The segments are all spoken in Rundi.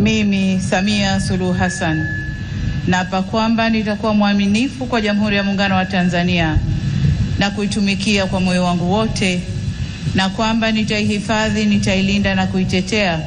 Mimi Samia Suluhu Hassan naapa kwamba nitakuwa mwaminifu kwa Jamhuri ya Muungano wa Tanzania na kuitumikia kwa moyo wangu wote, na kwamba nitaihifadhi, nitailinda na kuitetea.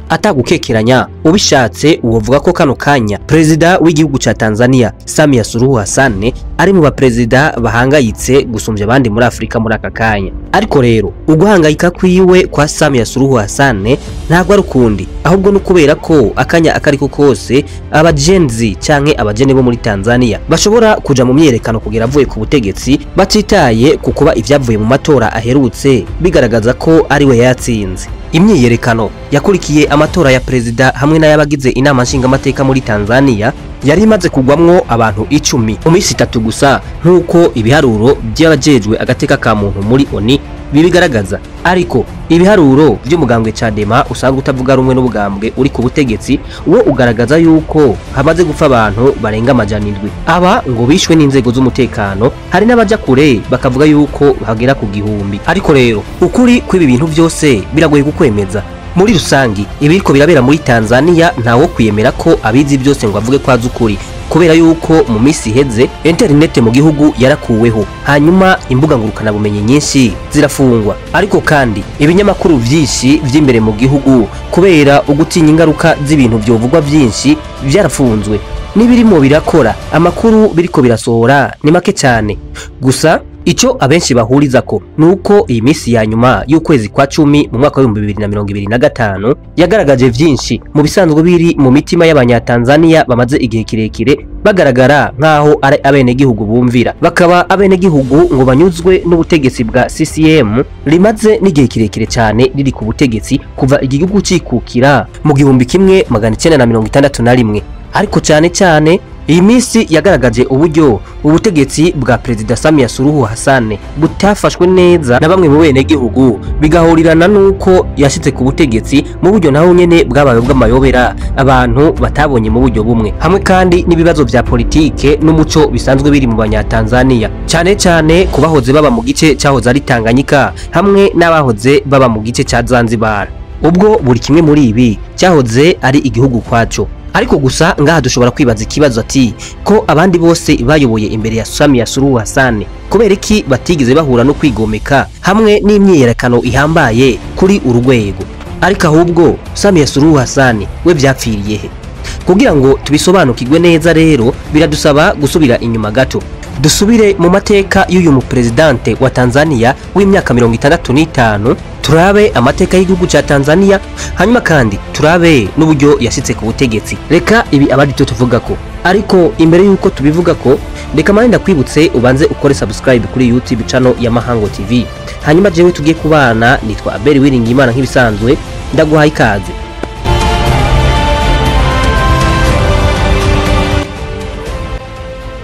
Atagukekeranya ubishatse uwovuga ko kano kanya prezida w'igihugu ca Tanzania Samia Suluhu Hassan ari mu baprezida bahangayitse gusumbya abandi muri Afrika muri aka kanya. Ariko rero uguhangayika kwiwe kwa Samia Suluhu Hassan ntabwo ari ukundi, ahubwo no kubera ko akanya akariko kose abagenzi canke abajene bo muri Tanzania bashobora kuja mu myerekano kugera avuye ku butegetsi batitaye ku kuba ivyavuye mu matora aherutse bigaragaza ko ari we yatsinze. Imyiyerekano yakurikiye amatora ya prezida hamwe n'ayabagize inama nshingamateka muri Tanzania yari imaze kugwamwo abantu 10 mu minsi 3 gusa, nk'uko ibiharuro by'abajejwe agateka ka muntu muri ONU bibigaragaza. Ariko ibiharuro by'umugambwe Chadema usanga utavuga rumwe n'ubugambwe uri ku butegetsi wo ugaragaza yuko hamaze gupfa abantu barenga 700. Aba ngo bishwe n'inzego z'umutekano, hari n'abaja kure bakavuga yuko bagera ku 1000. Ariko rero ukuri kw'ibi bintu byose biragoye kukwemeza. Muri rusangi ibiriko birabera muri Tanzania ntawo kwiyemera ko abizi byose ngo avuge kwa zukuri, kubera yuko mu misi iheze internet mu gihugu yarakuweho, hanyuma imbuga ngurukana bumenyi nyinshi zirafungwa. Ariko kandi ibinyamakuru vyinshi vy'imbere mu gihugu kubera ugutinya ingaruka z'ibintu vyovugwa vyinshi byarafunzwe, n'ibirimo birakora amakuru biriko birasohora ni make cyane. Gusa ico abenshi bahuriza ko nuko iyi misi ya nyuma y'ukwezi kwa 10 mu mwaka wa 2025 yagaragaje vyinshi mu bisanzwe biri mu mitima y'abanyatanzania bamaze igihe kirekire bagaragara nkaho ari abenegihugu bumvira, bakaba abenegihugu ngo banyuzwe n'ubutegetsi bwa CCM rimaze n'igihe kirekire cyane riri ku butegetsi kuva igihugu cikukira mu 1961. Ariko cyane cyane iyi minsi yagaragaje uburyo ubutegetsi bwa Prezida Samia Suluhu Hassan butafashwe neza na bamwe mu benegihugu, bigahurirana nuko yashitse ku butegetsi mu buryo naho nyene bwabaye bw'amayobera abantu batabonye mu buryo bumwe, hamwe kandi n'ibibazo vya politike n'umuco bisanzwe biri mu banyatanzania, cyane cyane kubahoze baba mu gice cyahoze ari Tanganyika hamwe n'abahoze baba mu gice ca Zanzibar, ubwo buri kimwe muri ibi cyahoze ari igihugu kwaco. Ariko gusa ngaha dushobora kwibaza ikibazo ati ko abandi bose bayoboye imbere ya Samia Suluhu Hassan kubera iki batigeze bahura no kwigomeka hamwe n'imyiyerekano ihambaye kuri urugwego? Ariko ahubwo Samia Suluhu Hassan we vyapfiriye he? Kugira ngo tubisobanukirwe neza rero biradusaba gusubira inyuma gato, dusubire mu mateka y'uyu mupresidente wa Tanzania w'imyaka 65, turabe amateka y'igihugu ca Tanzania, hanyuma kandi turabe n'uburyo yashitse ku butegetsi. Reka ibi abandi cyo tuvuga ko, ariko imbere yuko tubivuga ko reka mane ndakwibutse ubanze ukore subscribe kuri YouTube channel ya Mahango TV, hanyuma jewe tugiye kubana. Nitwa Abel Wiringimana nk'ibisanzwe, ndaguhaye ikaze.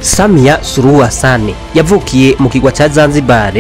Samia Suluhu Hassan yavukiye mu kigwa ca Zanzibar,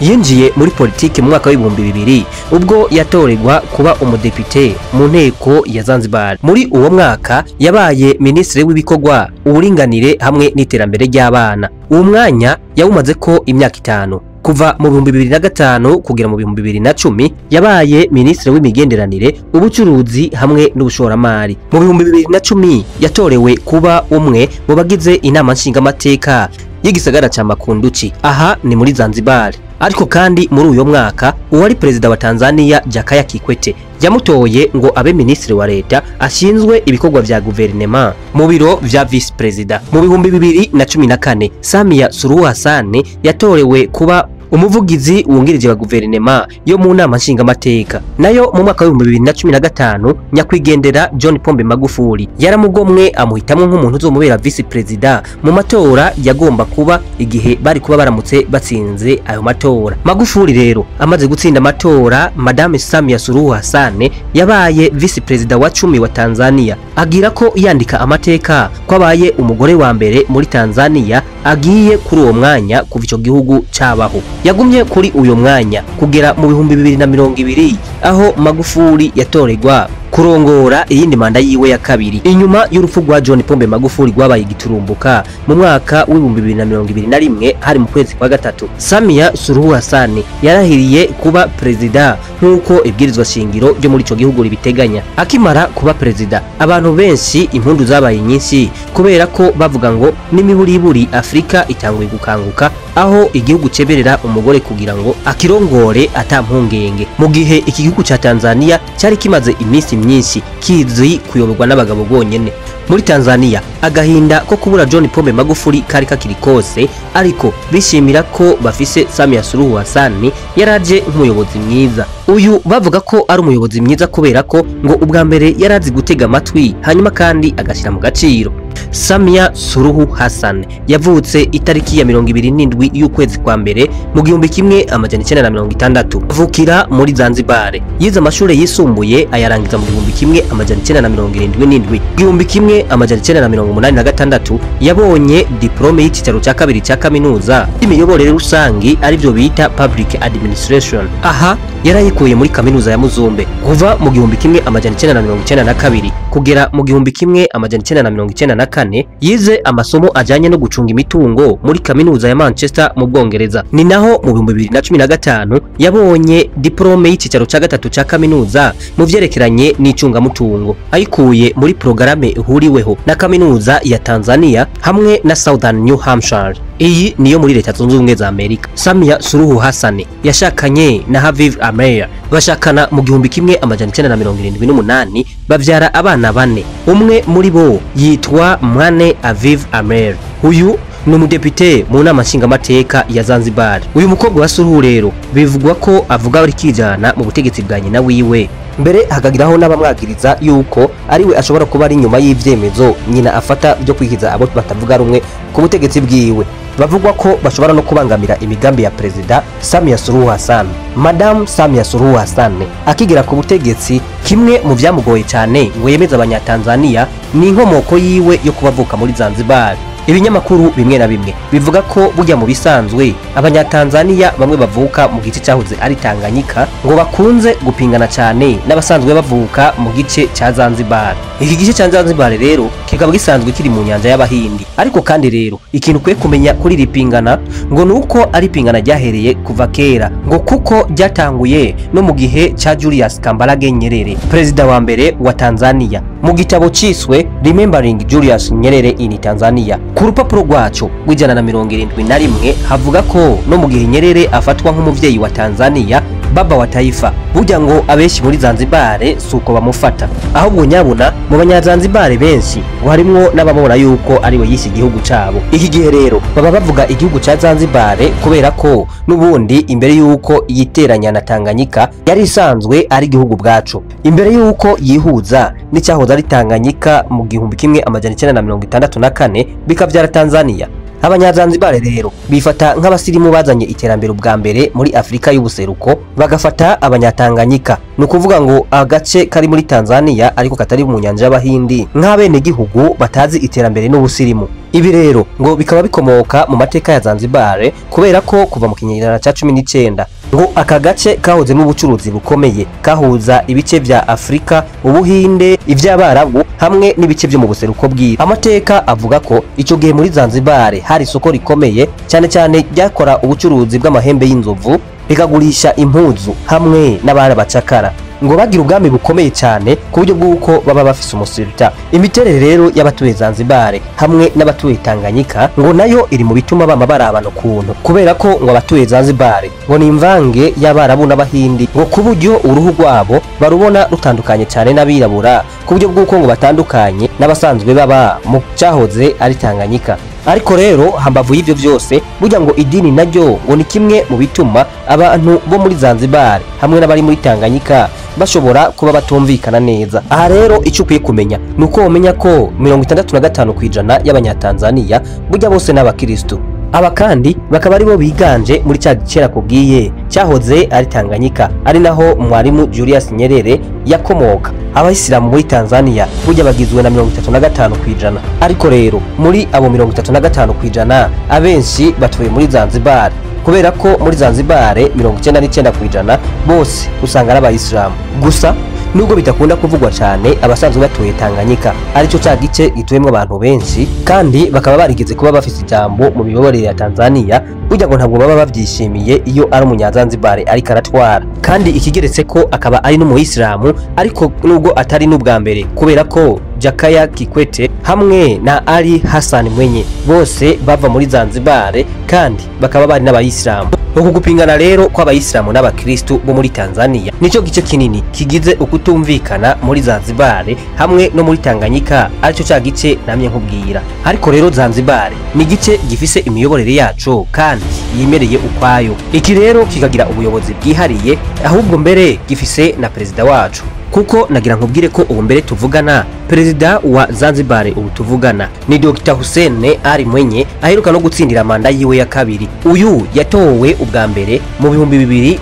yinjiye muri politike mu mwaka w'ibihumbi 2000 ubwo yatorerwa kuba umudepite mu nteko ya Zanzibar. Muri uwo mwaka yabaye minisitiri w'ibikorwa, uburinganire hamwe n'iterambere ry'abana. Uwo mwanya yawumaze ko imyaka 5, kuva mu 2005 kugera mu 2010 yabaye minisitiri w'imigenderanire, ubucuruzi hamwe n'ubushoramari. Mu 2010 yatorewe kuba umwe mu bagize inama nshingamateka y'igisagara ca Makunduchi, aha ni muri Zanzibar. Ariko kandi muri uyo mwaka uwari prezida wa Tanzania Jakaya Kikwete yamutoye ngo abe minisitiri wa leta ashinzwe ibikorwa vya guverinema mu biro vya vice prezida. Mu 2014 Samia Suluhu Hassan yatorewe kuba umuvugizi wungirije wa guverinema yo mu nama nshingamateka. Nayo mu mwaka wa 2015 nyakwigendera John Pombe Magufuli yaramugomwe amuhitamwo nk'umuntu uzomubera vice prezida mu matora yagomba kuba igihe bari kuba baramutse batsinze ayo matora. Magufuli rero amaze gutsinda amatora, Madame Samia Suluhu Hassan yabaye vice prezida wa 10 wa Tanzania, agira ko yandika amateka kwabaye umugore wa mbere muri Tanzania agiye kuri uwo mwanya kuva ico gihugu cabaho. Yagumye kuri uyo mwanya kugera mu 2020 aho Magufuli yatorerwa kurongora iyindi manda yiwe ya kabiri inyuma y'urupfu rwa John Pombe Magufuli rwabaye igiturumbuka mu mwaka w'ibihumbi 2021 hari mu kwezi kwa gatatu. Samia Suluhu Hassan yarahiriye kuba perezida nk'uko ibwirizwa shingiro ryo muri ico gihugu ribiteganya. Akimara kuba perezida, abantu benshi impundu zabaye nyinshi kubera ko bavuga ngo n'imiburiburi Afrika itanguye gukanguka, aho igihugu ceberera umugore kugira ngo akirongore atampungenge, mu gihe iki gihugu ca Tanzania cyari kimaze iminsi myinshi kizi kuyoborwa n'abagabo bonyene. Muri Tanzania agahinda ko kubura John Pombe Magufuli kari kakiri kose, ariko bishimira ko bafise Samia Suluhu Hassan yaraje nk'umuyobozi mwiza. Uyu bavuga ko ari umuyobozi mwiza kubera ko ngo ubwa mbere yarazi gutega amatwi hanyuma kandi agashyira mu gaciro. Samia Suluhu Hassan yavutse itariki ya 27 y'ukwezi kwa mbere mu 1960, avukira muri Zanzibar. Yize amashuri yisumbuye ayarangiza mu 1977. 1986 yabonye diplome y'icicaro cya kabiri cya kaminuza y'imiyoborere rusangi, arivyo bita Public Administration. Aha yarayikuye muri kaminuza ya Muzumbe. Kuva mu 1992 kugera mu 1994 yize amasomo ajanye no gucunga imitungo muri kaminuza ya Manchester mu Bwongereza. Ni naho mu 2015 yabonye diplome y'icicaro cya gatatu cya kaminuza mu vyerekeranye n'icungamutungo, ayikuye muri programme ihuriweho na kaminuza ya Tanzania hamwe na Southern New Hampshire. Iyi niyo muri Leta Zunze Ubumwe za Amerika. Samia Suluhu Hassan yashakanye na Haviv Ameir, bashakana mu 1978, bavyara abana bane. Umwe muri bo yitwa Mwane Aviv Ameir. Uyu ni umudepite mu nama nshingamateka ya Zanzibar. Uyu mukobwa wa Suluhu rero bivugwa ko avuga ari kijana mu butegetsi bwa nyina wiwe. Mbere hakagiraho n'abamwagiriza yuko ariwe ashobora kuba ari nyuma y'ivyemezo nyina afata byo kwikiza abo batavuga rumwe ku butegetsi bwiwe. Bavugwa ko bashobora no kubangamira imigambi ya perezida Samia Suluhu Hassan. Madam Samia Suluhu Hassan akigera ku butegetsi, kimwe mu vyamugoye cyane ngo yemeze abanyatanzania ni inkomoko yiwe yo kubavuka muri Zanzibar. Ibinyamakuru bimwe na bimwe bivuga ko burya mu bisanzwe abanyatanzania bamwe bavuka mu gice cyahoze ari Tanganyika ngo bakunze gupingana cyane n'abasanzwe bavuka mu gice cya Zanzibar. Iki gice cya Zanzibar rero kikaba gisanzwe kiri mu nyanja y'Abahindi. Ariko kandi rero ikintu kwe kumenya kuri iri pingana ngo nuko ari pingana ryahereye kuva kera, ngo kuko ryatanguye no mu gihe cya Julius Kambarage Nyerere, perezida wa mbere wa Tanzania. Mu gitabo ciswe Remembering Julius Nyerere in Tanzania, ku rupapuro rwaco rw'171 havuga ko no mu gihe Nyerere afatwa nk'umuvyeyi wa Tanzania, baba wa taifa, burya ngo abenshi muri Zanzibar suko bamufata, ahubwo nyabuna mu banyazanzibar benshi ngo harimwo n'ababona yuko ariwe yishe igihugu cabo. Iki gihe rero baba bavuga igihugu ca Zanzibar kubera ko nubundi imbere yuko yiteranya na Tanganyika yari isanzwe ari igihugu bwaco, imbere yuko yihuza n'icyahoze ari Tanganyika mu 1964 bikavyara Tanzania. Abanyazanzibar rero bifata nk'abasirimu bazanye iterambere ubwa mbere muri Afrika y'ubuseruko, bagafata abanyatanganyika, ni ukuvuga ngo agace kari muri Tanzania ariko katari mu nyanja y'Abahindi, nk'abene gihugu batazi iterambere n'ubusirimu. Ibi rero ngo bikaba bikomoka mu mateka ya Zanzibar, kubera ko kuva mu kinyejana ca 19 ngo aka gace kahozemo ubucuruzi bukomeye, kahuza ibice vya Afrika, Ubuhinde, ivy'Abarabu hamwe n'ibice vyo mu buseruko bw'isi. Amateka avuga ko ico gihe muri Zanzibar hari isoko rikomeye cyane cyane ryakora ubucuruzi bw'amahembe y'inzovu, rikagurisha impuzu hamwe n'abana bacakara. Ngo bagira ubwami bukomeye cyane ku buryo bw'uko baba bafise umusulta. Imiterere rero y'abatuye Zanzibar hamwe n'abatuye Tanganyika ngo nayo iri mu bituma bama barabana ukuntu, kubera ko ngo abatuye Zanzibar ngo ni imvange y'Abarabu n'Abahindi, ngo ku buryo uruhu rwabo barubona rutandukanye cyane n'abirabura, ku buryo bw'uko ngo batandukanye n'abasanzwe baba mu cyahoze ari Tanganyika. Ariko rero hambavu y'ivyo vyose, burya ngo idini naryo ngo ni kimwe mu bituma abantu bo muri Zanzibar hamwe n'abari muri Tanganyika bashobora kuba batumvikana neza. Aha rero icyo ukwiye kumenya ni uko womenya ko 65% y'abanyatanzania burya bose n'abakristo. Aba kandi bakaba aribo biganje muri cya gice nakubwiye cyahoze ari Tanganyika, ari naho mwarimu Julius Nyerere yakomoka. Abayisilamu muri Tanzania burya bagizwe na 35%, ariko rero muri abo 35% abenshi batuye muri Zanzibar. Kubera ko muri Zanzibar 99% bose usanga ari abayisilamu. Gusa nubwo bitakunda kuvugwa cyane, abasanzwe batuye Tanganyika aricyo ca gice gituyemwo abantu benshi kandi bakaba barigeze kuba bafise ijambo mu miyoborere ya Tanzania, burya ngo ntabwo baba bavyishimiye iyo ari umunyazanzibar ariko aratwara, kandi ikigeretse ko akaba ari n'umuyisilamu. Ariko nubwo atari n'ubwa mbere, kubera ko Jakaya Kikwete hamwe na Ali Hassan Mwenye bose bava muri Zanzibar kandi bakaba bari n'abayisilamu. Uku gupingana rero kw'abayisilamu n'abakristu bo muri Tanzania nico gice kinini kigize ukutumvikana muri Zanzibar hamwe no muri Tanganyika, aricyo ca gice namye nkubwira. Ariko rero Zanzibar ni gice gifise imiyoborere yaco kandi yimereye ukwayo. Iki rero kikagira ubuyobozi bwihariye, ahubwo mbere gifise na perezida wacu. Kuko nagira nkubwire ko ubu mbere tuvugana perezida wa Zanzibar ubu tuvugana ni Dr. Hussein Ali Mwenye, aheruka no gutsindira manda yiwe ya kabiri. Uyu yatowe ubwa mbere mu 2020.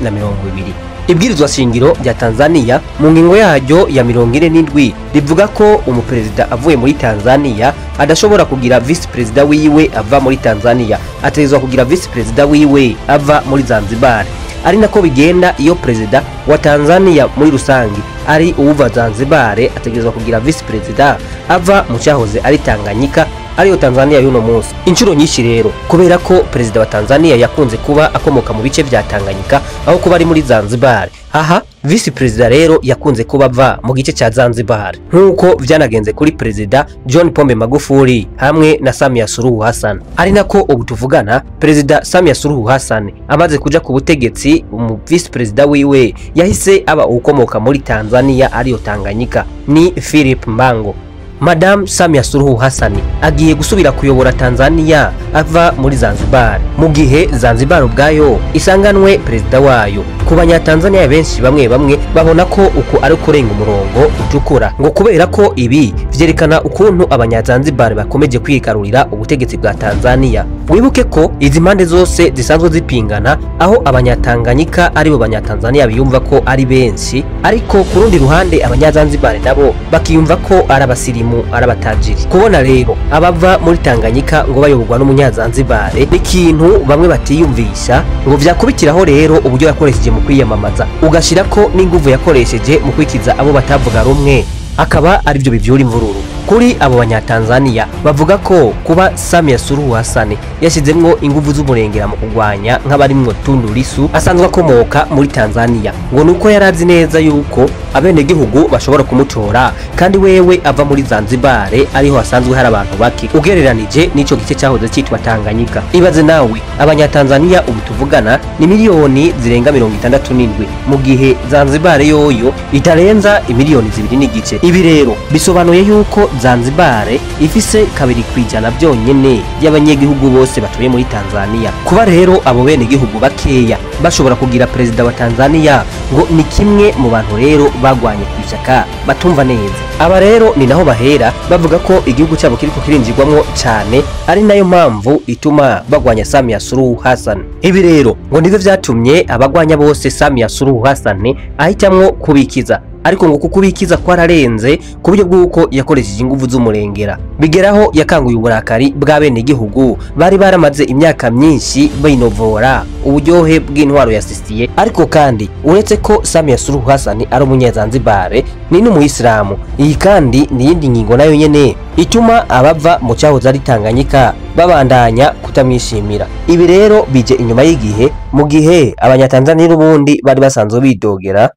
Ibwirizwa shingiro rya Tanzania mu ngingo yaryo ya 47 rivuga ko umuperezida avuye muri Tanzania adashobora kugira vice perezida wiwe ava muri Tanzania, ategerezwa kugira vice perezida wiwe ava muri Zanzibar. Ari nako bigenda iyo perezida wa Tanzania muri rusangi ari uwuva Zanzibar, ategerezwa kugira vice perezida ava mu cyahoze ari Tanganyika, ariyo Tanzania y'uno munsi. Inshuro nyinshi rero kubera ko perezida wa Tanzania yakunze kuba akomoka mu bice vya Tanganyika aho kuba ari muri Zanzibar, aha vice perezida rero yakunze kuba ava mu gice ca Zanzibar, nkuko vyanagenze kuri perezida John Pombe Magufuli hamwe na Samia Suluhu Hassan. Ari nako ubu tuvugana perezida Samia Suluhu Hassan amaze kuja ku butegetsi, umu vice perezida wiwe yahise aba ukomoka muri Tanzania ariyo Tanganyika, ni Philip Mbango. Madam Samia Suluhu Hassan agiye gusubira kuyobora Tanzania ava muri Zanzibar, mu gihe Zanzibar ubwayo isanganwe perezida wayo. Ku banyatanzania benshi bamwe bamwe babona ko uko ari kurenga umurongo utukura, ngo kubera ko ibi vyerekana ukuntu abanyazanzibar bakomeje kwigarurira ubutegetsi bwa Tanzania. Wibuke ko izi mpande zose zisanzwe zipingana, aho abanyatanganyika aribo banyatanzania biyumva ko ari benshi, ariko ku rundi ruhande abanyazanzibar nabo bakiyumva ko ari abasirimu, ari abatajiri. Kubona rero abava muri Tanganyika ngo bayoborwa n'umunyazanzibar ni ikintu bamwe batiyumvisha, ngo vyakubitiraho rero uburyo yakoresheje mu kwiyamamaza, ugashirako n'inguvu yakoresheje mu kwikiza abo batavuga rumwe, akaba aribyo bivyura imvururu. Kuri abo banyatanzania bavuga ko kuba Samia Suluhu Hassan yashizemwo inguvu z'umurengera mu kugwanya nk'abarimwo Tundu Lissu asanzwe akomoka muri Tanzania, ngo nuko yarazi neza yuko abenegihugu bashobora kumutora kandi wewe ava muri Zanzibar ariho hasanzwe hari abantu bake ugereranije n'ico gice cyahoze cyitwa Tanganyika. Ibaze nawe, abanyatanzania ubu tuvugana ni miliyoni zirenga 67, mu gihe Zanzibar yoyo itarenza imiliyoni 2.5. Ibi rero bisobanuye yuko Zanzibar ifise 2% byonyene y'abanyegihugu bose batuye muri Tanzania. Kuba rero abo bene gihugu bakeya bashobora kugira perezida wa Tanzania ngo ni kimwe mu bantu rero bagwanye kwishaka batumva neza. Aba rero ni naho bahera bavuga ko igihugu cyabo kiriko kirinjirwamwo cyane, ari nayo mpamvu ituma bagwanya Samia Suluhu Hassan. Ibi rero ngo nivyo vyatumye abagwanya bose Samia Suluhu Hassan ahitamwo kubikiza, ariko ngo kukubikiza kwararenze ku buryo bw'uko yakoresheje inguvu z'umurengera, bigeraho yakanguye uburakari bw'abene gihugu bari baramaze imyaka myinshi binovora uburyohe bw'intwaro ya CCM. Ariko kandi uretse ko Samia Suluhu Hassan ari umunyazanzibar ni n'umuyisilamu, iyi kandi ni yindi ngingo nayo nyene ituma abava mu cyahoze ari Tanganyika babandanya kutamwishimira. Ibi rero bije inyuma y'igihe mu gihe abanyatanzania n'ubundi bari basanzwe bidogera